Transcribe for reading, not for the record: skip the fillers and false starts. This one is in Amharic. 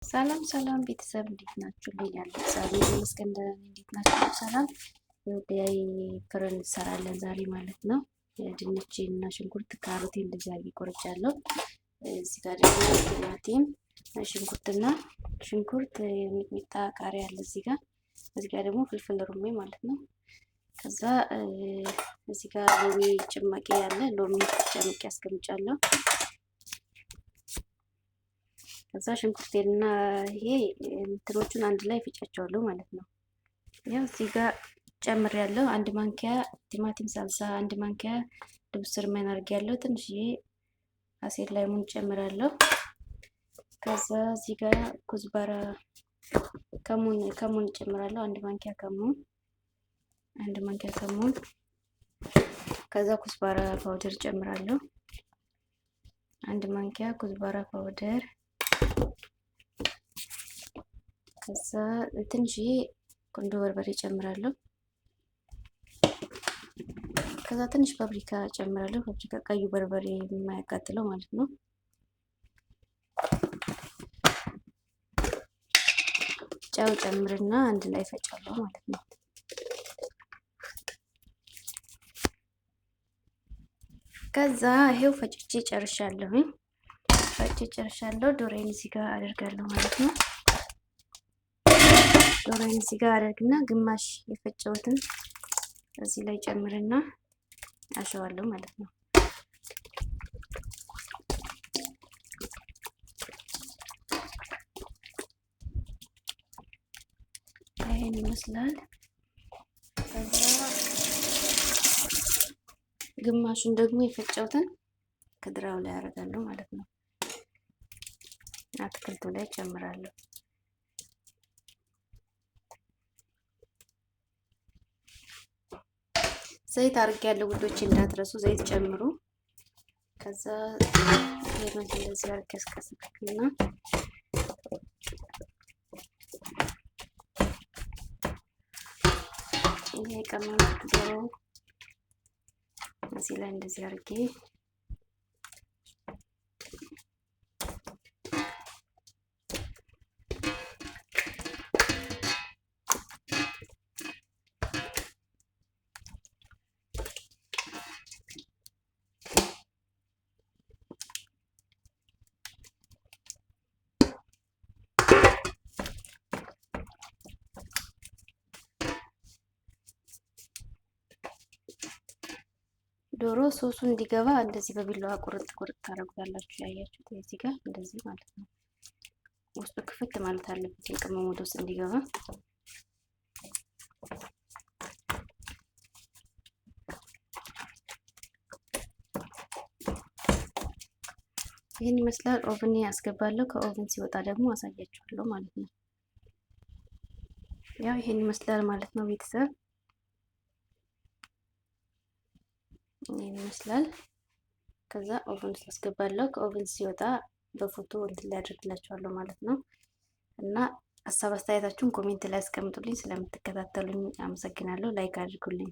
ሰላም ሰላም ቤተሰብ እንዴት ናችሁ? ልኝ ያለ እግዚአብሔር ይመስገን ደህና ነኝ። እንዴት ናችሁ? ሰላም ይኸው فرن እንሰራለን ዛሬ ማለት ነው። ድንች እና ሽንኩርት ካሮቴ እንደዚህ አድርጌ ቆርጫለሁ። እዚህ ጋር ደግሞ ቲማቲም፣ ሽንኩርትና ሽንኩርት፣ ሚጥሚጣ፣ ቃሪያ አለ እዚህ ጋር። እዚህ ጋር ደግሞ فلفل رومي ማለት ነው። ከዛ እዚህ ጋር ሎሚ ጭማቂ ያለ ሎሚ ጨምቄ አስቀምጫለሁ። ከዛ ሽንኩርቴንና ይሄ እንትኖቹን አንድ ላይ ፍጫቸዋለሁ ማለት ነው። ያው እዚህ ጋር ጨምሬያለሁ። አንድ ማንኪያ ቲማቲም ሳልሳ፣ አንድ ማንኪያ دبس رمان አድርጌያለሁ። ትንሽዬ عصير ليمون ጨምራለሁ። ከዛ እዚህ ጋር كزبرة ከሙን ከሙን ጨምራለሁ። አንድ ማንኪያ ከሙን አንድ ማንኪያ ከሙን። ከዛ كزبرة powder ጨምራለሁ። አንድ ማንኪያ كزبرة powder። ከዛ ትንሽዬ ቁንዶ በርበሬ ጨምራለሁ። ከዛ ትንሽ ፓፕሪካ ጨምራለሁ። ፓፕሪካ ቀዩ በርበሬ የማያቃጥለው ማለት ነው። ጨው ጨምርና አንድ ላይ ፈጫለሁ ማለት ነው። ከዛ ይሄው ፈጭቼ ጨርሻለሁኝ። ፈጭቼ ጨርሻለሁ። ዶሮዬን እዚህ ጋር አደርጋለሁ ማለት ነው። ዶሮዬን እዚህ ጋር አደርግና ግማሽ የፈጨሁትን እዚህ ላይ ጨምርና አሸዋለሁ ማለት ነው። ይሄን ይመስላል። ከዛ ግማሹን ደግሞ የፈጨሁትን ክድራው ላይ አደርጋለሁ ማለት ነው። አትክልቱ ላይ ጨምራለሁ። ዘይት አድርጌያለሁ ውዶች፣ እንዳትረሱ ዘይት ጨምሩ። ከዛ ይሄን እንደዚህ አድርጌ አስቀስቅና ይሄ የቀመምኩት ዶሮ እዚህ ላይ እንደዚህ አድርጌ ዶሮ ሶሱ እንዲገባ እንደዚህ በቢላዋ ቁርጥ ቁርጥ ታደርጉታላችሁ። ያያችሁት እዚህ ጋር እንደዚህ ማለት ነው። ውስጡ ክፍት ማለት አለበት የቅመሙ ወደ ውስጥ እንዲገባ። ይህን ይመስላል። oven ያስገባለሁ። ከ oven ሲወጣ ደግሞ አሳያችኋለሁ ማለት ነው። ያው ይሄን ይመስላል ማለት ነው ቤተሰብ ይሄን ይመስላል። ከዛ oven ውስጥ አስገባለሁ። ከ oven ሲወጣ በፎቶ እንትን ላይ አድርግላችኋለሁ ማለት ነው። እና ሀሳብ አስተያየታችሁን comment ላይ አስቀምጡልኝ። ስለምትከታተሉኝ አመሰግናለሁ። Like አድርጉልኝ።